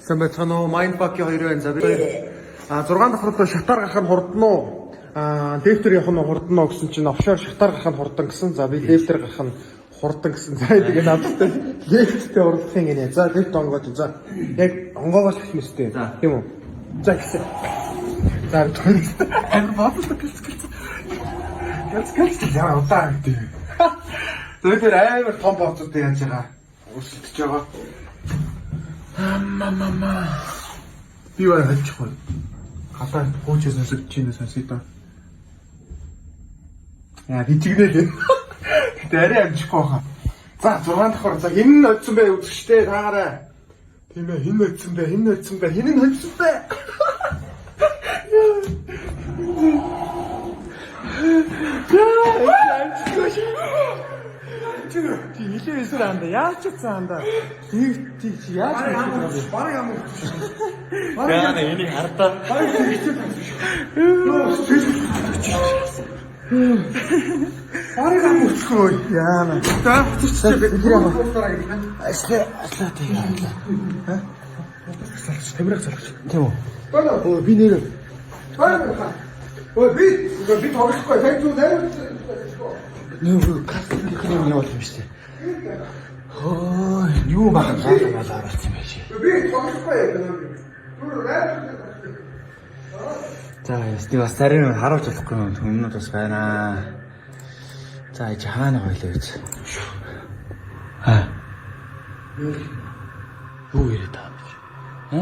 Сайн байцгаана уу? Mindfuck-ийн хоёр байна. За би 6 давхар руу шатаар гарах нь хурдан уу? Лифтээр явах нь хурдан уу гэсэн чинь офшор шатаар гарах нь хурдан гэсэн. За би лифтээр гарах нь хурдан гэсэн. За тэгээ надтай лифттэй уралдах юм гинэ. За лифт онгойж. За яг онгоогоос эхлэх ёстой. Тийм үү? За гэсэн. За би хоёр амар бодлоо гэлц гэлц. Гэлц гэлц яа удаан гэдэг. За би тэр амар том бооцуудыг яаж байгаа өрсөлдөж байгаа. Аммамама. Би барай холчих уу? Гадаа хуучаа сонсогдож байна сонсъё доо. Яа хичгнээ л. Гэтэ арай амжихгүй хаа. За 6 давхар за хэн нь очсон бэ үзэгчтэй таагаарай. Тийм ээ хэн нь очсон бэ? Хэн нь очсон бэ? Хэн нь очсон бэ? Яа амжихгүй шүү. Чи хилээ эсэр анда яаж ч утсан анда. Тий чи яаж хэлэх юм бэ? Бараг ам өгч. Яа на энийг хардаа. Бараг хичээл тавьсан шүү. Бараг ам өгчихөө. Яана. За чи би тэр яа. Ажлаа ажлаа тийм. Ха? Тамираг залгаж. Тийм үү? Өө би нэр Ой би би тоглохгүй. Тань зү найр. нэр каст гэх юм явуул юм шүү дээ. Хөө юу бахан лаа малаа оруулсан байх шээ. Би тоглохгүй. Түр найр. За ясти бас зарим юм харуулж болохгүй юм хүмүүнүүд бас байна. За ич хаана гойлоо гэж. Аа. Юу яриад байгаа юм бэ? Хэ?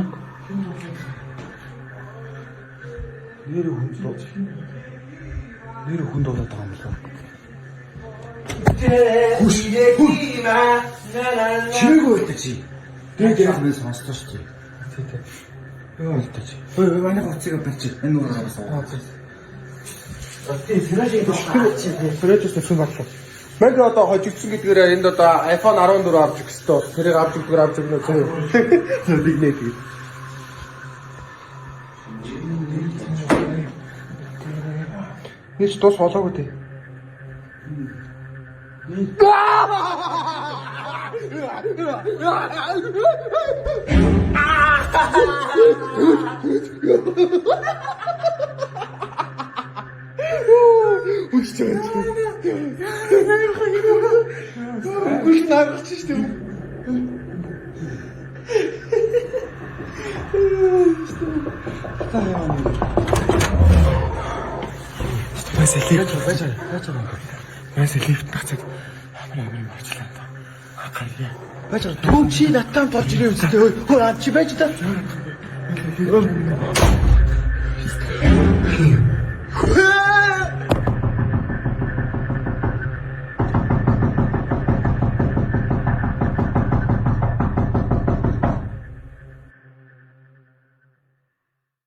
Нэр хүн дуу. Нэр хүн дуулаад байгаа юм болов уу? Хүш. Чимээгүй байлаа чи. Тэгээд яг би сонслоо шүү дээ. Тий тий. Юу байлаа чи. Ой манай хуцыг барьж. Энэ нүрээ гаргасан. Тий, фрэшийг дуугаа. Фрэжс тавьсан баглаа. Манд одоо хожигдсан гэдгээрээ энд одоо iPhone 14 авч өгөх ёстой. Тэрийг авч өгдөгөр авч өгнө зөө. Дигнэ тэгээд. Нийч тус болоогүй тий. Үгүй ч юм. Үгүй наарч шүү дээ. Байсаа лифт Байж байгаа. Байж байгаа. байсаа лифт нацаг амар амар юм орчлаа. Гарья. Байж байгаа. Түн чи надтай хамт орж ирээ үстэй. Хөө чи байж та.